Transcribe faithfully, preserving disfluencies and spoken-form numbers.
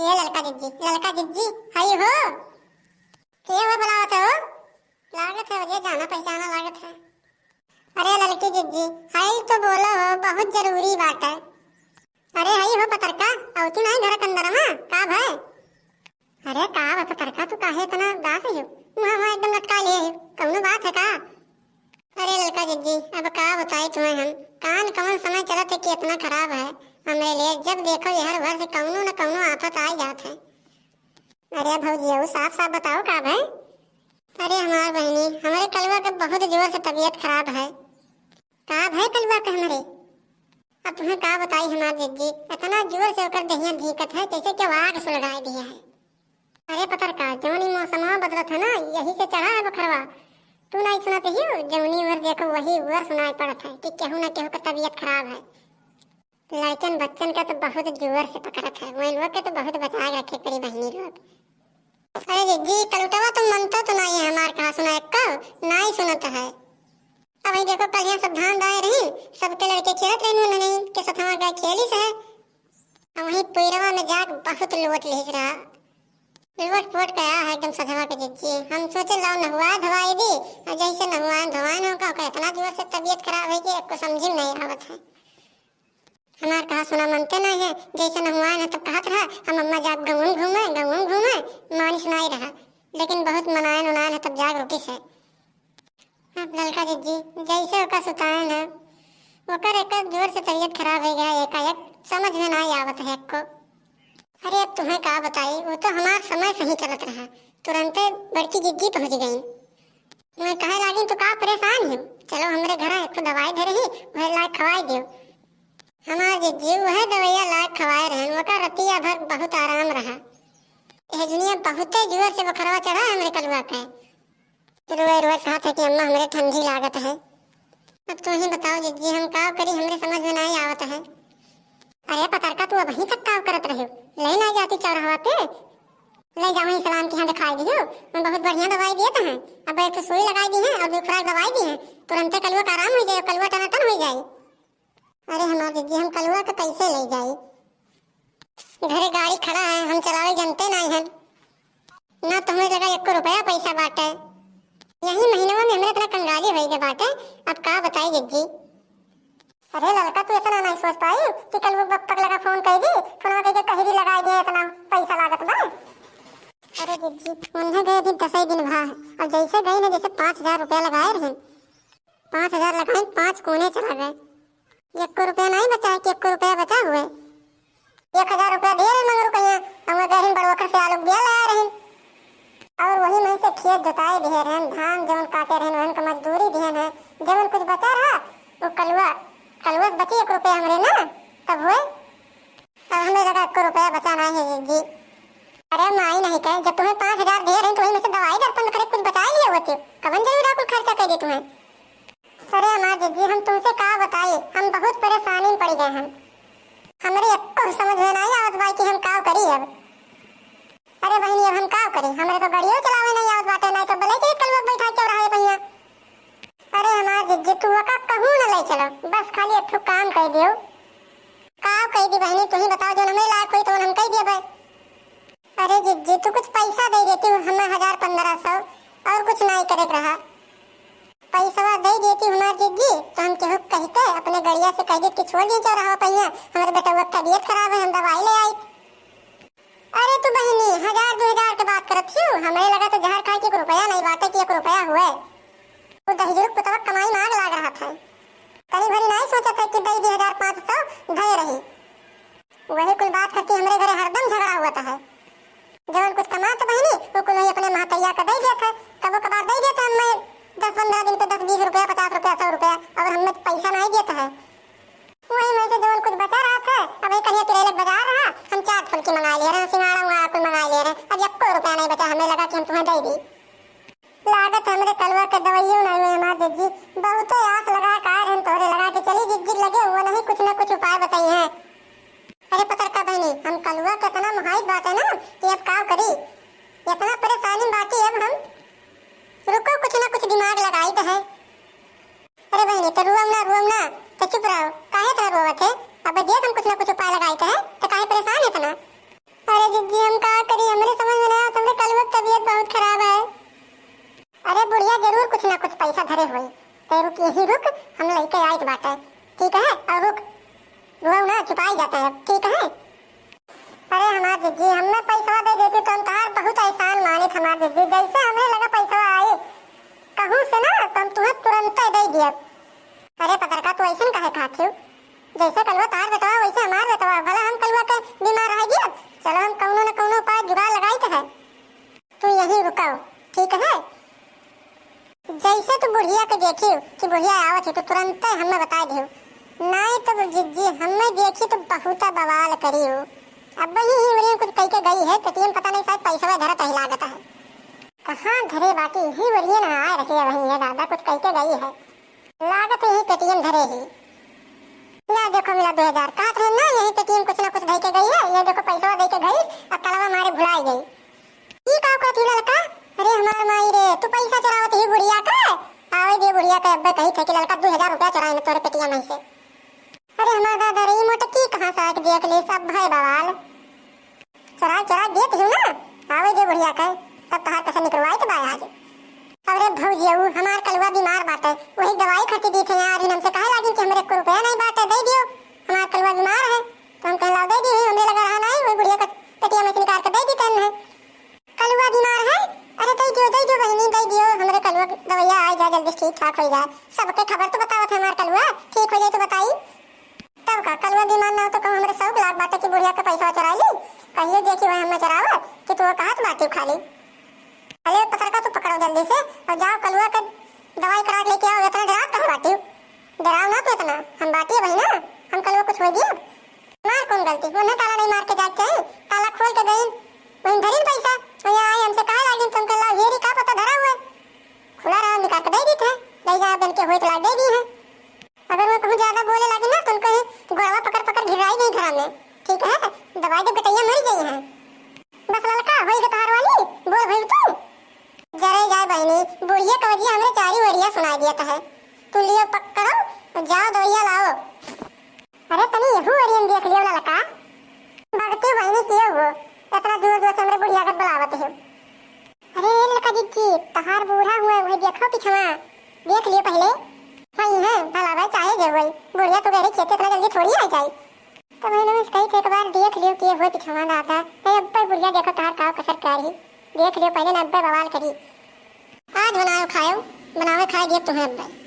ए ललका जिज्जी, ललका जिज्जी, हई हो? के हो बुलावत हो? लागत है, वजह जाना पहचाना लागत है। अरे ललकी जिज्जी, हई तो बोलो हो, बहुत जरूरी बात है। अरे हई हो पतरका, अवती नाहीं घर के अंदर मा, का भय? अरे का बा पतरका, तू काहे इतना उदास हो? मुँह, मुँह एकदम लटका लिए हो, कौनो बात है का? अरे ललका जिज्जी, अब का बताई तुम्हें हम, कान कौन समय चलत है कि इतना खराब है हमरे लिए। जब देखो यहर भर से कौनो न कौनो आफत आ जात है। अरे भौजी, साफ साफ बताओ का भय? अरे हमार बहिनी, हमरे कलुआ के बहुत जोर से तबीयत खराब है। का भय कलुआ के हमरे? अब तुम्हें का बताई हमार जिज्जी, इतना जोर से ओकर देहिया धीकत है जैसे कि आग सुलगाए दिया है। अरे पतरका, जौन ई मौसमवा बदलत है ना, यही से चढ़ा है बुखरवा। तू नाहीं सुनत हियो, जौनी ओर देखो वही ओर सुनाई पड़त है कि केहू ना केहू के तबीयत खराब है। लड़कन बच्चन के तो बहुत जोर से पकड़त है, वही लोग के तो बहुत बचा के रखे पड़ी बहिनी लोग। अरे जिज्जी, कलुटवा तो मनतो तो नाहीं है हमार कहा सुना, एक्को नाहीं सुनत है। अब वही देखो, कल यहाँ सब धान दाए रही, सबके लड़के खेलत रही, उन्होंने के सथवा गए खेली से। अब वहीं पुरवा में जाके बहुत लोट लिहिस रहा, लोट पोट के आया है एकदम सधवा के जिज्जी। हम सोचे लाओ नहुआ धवाई दी, और जैसे नहुआ धवाए ना का, इतना जोर से तबीयत खराब है कि एक्को समझ में नहीं आवत है। हमार कहा सुना मनते नहीं है, जैसे नहुआन है तब कहत रहा, हम अम्मा जाब गौन घूमे, गौन घूमे, मानिस नाहीं रहा, लेकिन बहुत मनायन उनायन है तब जाग रुकिस है। अब ललका जिज्जी, जैसे ओका सुतायन है, ओकर एक जोर से तबीयत खराब हो गया, एकाएक समझ में नाहीं आवत है एक्को। अरे अब तुम्हें का बताई, वो तो हमार समय से ही चलत रहा, तुरंते बड़की जिज्जी पहुँच गई। मैं कहे लागी, "तू का परेशान हो? चलो हमरे घर एक ठो दवाई धरे ही, वह ला खवाई दियो।" हमार जिज्जी वह दवाइया ला खवाए रहन, ओकर रतिया भर बहुत आराम रहा। यह दुनिया बहुते जोर से बुखरवा चढ़ा है हमरे कलुआ के। रोए रोए कहत है कि अम्मा हमरे ठंडी लागत है। अब तू ही बताओ जिज्जी, हम का करी, हमरे समझ में नाहीं आवत है। अरे पतरका, तू अबहीं तक का करत रहे? ले ना जाती चौराहा पे, ले जाओ वहीं सलाम के यहाँ दिखाई दियो, मैं बहुत बढ़िया दवाई दिए तो हैं। अब एक तो सुई लगाई दी है और दो खुराक दवाई दी है, तुरंते कलुआ का आराम हो जाए, कलुआ टनाटन हो जाए। अरे हमार जिज्जी, हम कलुआ के कैसे ले जाई? घरे गाड़ी खड़ा है, हम चलावे जनते नाहीं हन। ना तो हमरे लगा एको रुपया पैसा बाटे। यही महीनवा में हमरे इतना कंगाली होई गए बाटे, अब का बताई जिज्जी। अरे ललका, तू इतना नाहीं सोच पाई कि कलुआ बप्पक लगा फोन कर दी, फोनवा करके कही दी लगाई दे, इतना पैसा लागत बा। अरे जिज्जी, उन्हें गए अभी दसई दिन भा है, और जैसे गई ना, जैसे पाँच हजार रुपया लगाए रहे, पाँच हजार लगाए, पाँच कोने चला गए। एको रुपया नाहीं बचा है कि एको रुपया बचा हुए। एक हजार रुपया दिए रहे मंगरू कहिया, हम गए रहन बड़वखर से आलू बिया लाए रहन। और वही में से खेत जोताए दिए रहन, धान जवन काटे रहन, वहन का मजदूरी दिए हैं। जवन कुछ बचा रहा, वो कलुआ, कलुआ से बची एक रुपया हमरे ना, तब हुए। अब हमें लगा एको रुपया बचा नाहीं है जी। अरे माई नहीं कहे, जब तुम्हें पाँच हजार दिए रहे तो वही में से दवाई दर्पण करे कुछ बचा लिए होते, कवन जरूर कुल खर्चा कर दी तुम्हें। अरे हमार जिज्जी, हम तुमसे का बताई, हम बहुत परेशानी में पड़ गए हैं। हमरे एको समझ में नाहीं आवत बा कि हम का करी अब। अरे बहिनी, अब हम का करी, हमरे तो गाड़ियों चलावे नाहीं आवत बाटे, नाहीं तो बोले कि कलुआ बैठा चौराहे पहिया। अरे हमार जिज्जी, तू ओका कहूँ न ले चलो, बस खाली एक ठो काम कर दियो। का कर दी बहिनी, तू ही बताओ, जो हमरे लायक होई तो हम कर दिए भाई। अरे जिज्जी, तू कुछ पैसा दे देती हूँ हमें हजार पन्द्रह सौ, और कुछ नाहीं करे के रहा। पैसवा दे देती हमार जिज्जी, तो हम केहू कह के अपने गड़िया से कह देत कि छोड़ दी चौराहा पहिया, हमारे बेटवा की तबीयत खराब है, हम दवाई ले आई। अरे तू बहिनी, हजार दो हजार के बात करत हियो, हमरे लगा तो जहर खाए के एक रुपया नाहीं बाटे कि एक रुपया हुए। वो दहिजरू पुतवा कमाई में आग लाग रहा था, तनी भरी नाहीं सोचत है कि दे दी हजार पाँच सौ धरे रही। वही कुल बात करके हमरे घरे हरदम झगड़ा हुआ था है। जवन कुछ कमात बहिनी, वो कुल वही अपने महतैया का दे देत है। कबो कबार दे देत है हमें दस पन्द्रह दिन पे दस बीस रुपया, पचास रुपया, सौ रुपया, और हमें पैसा नाहीं देत है। वही में से जवन कुछ बचा रहा था, अब एक कहिया तिरेले बाजार रहा, हम चाट फुल्की मंगा लिए रहे, सिंगाड़ा उंगाड़ा कुल मंगा लिए रहे। अब एको रुपया नाहीं बचा, हमें लगा कि हम तुम्हें दे दी। लागत हमरे कलुआ के दवाइयो नाहीं हुए हमार जिज्जी। बहुते आस लगा का रहन तोहरे लगा के चली जिज्जी लगे, वो नहीं कुछ ना कुछ उपाय बताई है। अरे पतरका बहिनी, हम कलुआ के इतना मुहाइत बाटे ना कि अब का करी, इतना परेशानी बाटी अब हम। रुको, कुछ ना कुछ दिमाग लगाई तो है। अरे बहिनी, तो रुअम ना, रुअम ना, तो चुप रहो, काहे इतना रोवत है? अब देख हम कुछ ना कुछ उपाय लगाई तो है, तो काहे परेशान है इतना? अरे जिज्जी, हम का करी, हमरे समझ में ना आवत, हमरे कलुआ के तबीयत बहुत खराब है। अरे बुढ़िया जरूर कुछ ना कुछ पैसा धरे होई, ते रुक, यहीं रुक, हम लइके आइत बाटे, ठीक है? और रुक, रोऊ ना, चुपाई जाता है, ठीक है? अरे हमार जिज्जी, हमें पैसवा दे देती तो हम तहार बहुत एहसान मानित हमार जिज्जी, जैसे हमरे लगे पैसवा आई कहूँ से ना, तो हम तुम्हें तुरंते दे दियब। अरे पतरका, तू ऐसन काहे कहत हो? जैसे कलुआ तहार बेटवा वैसे हमार बेटवा, भला हम कलुआ के बीमार रह दियब? चलो हम कौनो न कौनो उपाय जुगाड़ लगाइत है। तू यहीं रुकाओ, ठीक है? जैसे तू बुढ़िया के देखियो कि बुढ़िया आवत है, तो तुरंते हमें बताइ दियो, नाहीं तो जिज्जी हमें देखी तो बहुता बवाल करियो। अब वही ही मेरे कुछ कह के गई है, पेटियम पता नहीं शायद पैसा धरत ही लागत है। कहाँ धरे बाटी, ही वरिये ना आए रखिए वहीं है दादा, कुछ कह के गई है। लागत है यही पेटियम धरे ही। या देखो मिला दो हजार, कहत रहे ना यही पेटियम कुछ ना कुछ धइ के गई है, ये देखो पैसा दे के गई, अब तलवा मारे भुलाई गई। ई का कहत ही ललका? अरे हमार माई रे, तू पैसा चोरावत ही बुढ़िया के? आवे दे बुढ़िया के, अब्बे कही थे कि ललका दो हजार रुपया चोराए न तोरे पेटिया में से। अरे हमार दादा रे, ई मोटकी कहाँ से आके देख ले, सब भय बवाल। चोराए, चोराए देत ही ना, आवे दे बुढ़िया के, तब तहार कैसे निकलवाई तो बाय आज। अरे भौजियऊ, हमार कलुआ बीमार बाटे, वही दवाई खातिर दी थे यार, हमसे कहे लागिन कि हमरे को रुपया नहीं बाटे, दे दियो, हमार कलुआ बीमार है। तो हम कहला दे दी, हमरे लगा रहा नहीं, वही बुढ़िया के पेटिया में से निकाल के दे दी तन है। कलुआ बीमार है? अरे दे दियो, दे दियो बहिनी, दे दियो, हमरे कलुआ के दवाइया आ जाए, जल्दी से ठीक ठाक हो जाए। सबके खबर तो बतावत है हमार कलुआ, ठीक हो जाए तो बताई। तब का कलुआ बीमार ना हो तो कहूँ हमरे शौक लाग बाटे कि बुढ़िया के पैसा चुरा ली, कहिए देखी वही हमें चुरावत कि तू कहत बाटी खाली। अरे पतरका तू पकड़ो जल्दी से और जाओ कलुआ के दवाई करा के लेके आओ, इतना डरात कहाँ बाटी? डराओ ना तू इतना, हम बाटी भाई ना, हम कलुआ कुछ हो दिया। मार कौन गलती? उन्हें ताला नहीं मार के जाके चाहे, ताला खोल के गई, वहीं धरिन पैसा, वहीं आए हमसे कहे लागिन, तुम कहला, "ये री का पता धरा हुआ है?" खुला रहा, निकाल के दे दी थे, ले जा, बन के होए तो ला दे दी है। अगर वो कहूँ ज्यादा बोले लागिन ना, तो उनको ही गोड़वा पकड़ पकड़ घिराई गई घर में, ठीक है? दवाई दे बेटैया मर गई है। बस ललका, होई गतार वाली, बोल भई तू। जरे जाए बहिनी, बुढ़िया कवजिया हमरे चारी ओरिया सुनाई दियत है। तू लियो पकड़ो, जाओ दवाइया लाओ। अरे तनी यहू ओरियन देख लियो ललका। भगती बहिनी किए हो, इतना जोर जोर से हमरे बुढ़िया के बुलावत हो। अरे ललका जिज्जी, तहार बूढ़ा हुआ वही देखो पिछवा, देख लियो पहले। वही है, भला भाई चाहे जे वही, बुढ़िया तो गहरे खेते इतना जल्दी थोड़ी आ जाए। तो वही लोग कही थे एक बार देख लियो किए हो पिछवा दादा, नहीं अब्बे बुढ़िया देखो तहार काव कसर करी, देख लियो पहले ना अब्बे बवाल करी। आज बनाओ खाओ, बनावे खाए दिए तुम्हें अब्बे।